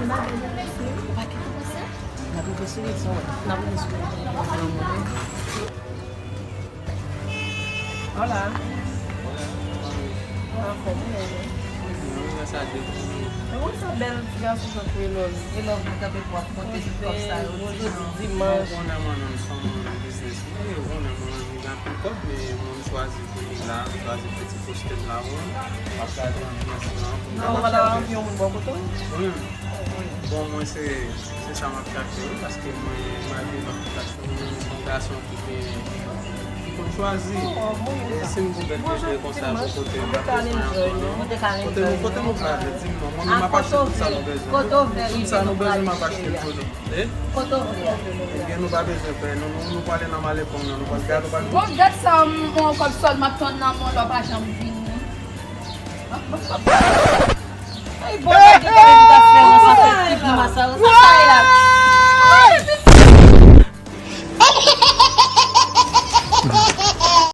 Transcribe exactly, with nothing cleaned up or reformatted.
Ou pa gen kòmanse? N ap rive sou rezo, wè. N ap rive sou rezo. Hola. Anfòm, ou menm? Mwen sa de. Mwen sa bèl ti gason jan pou Elòz. Elòz, mwen kanpe pou ap konte tout kòb sa yo. Jodi dimanch. Bon, nan mwen, nan son biznis. Mwen, bon, nan mwen, mwen gen anpil kòb, men mwen chwazi pou li la, mwen chwazi pou ti poste m la, bon. Mwen ap gade anbyans lan, pou m kapab chache. Non, ou pa ta anvi yon moun bò kote w? Wi. Bon, mwen se, se sa m ap chache, wi, paske mwen, malgre m ap chache yon, yon gason ki gen, ki konn chwazi. E si m pou bèt bebe konsa pou kote m, m ap bezwen ankò, non? Kote nou, kote nou prale, di m non. Mwen menm m ap achte tout sa nou bezwen. Tout sa nou bezwen, m ap achte l pou nou. E? Ebyen, nou pa bezwen pè, nou, nou, nou prale nan Malecon nan, nou pral gade, nou pral. Bon, gad sa, m, yon kòb sòl m ap tann nan men w, lè w pa janm vini.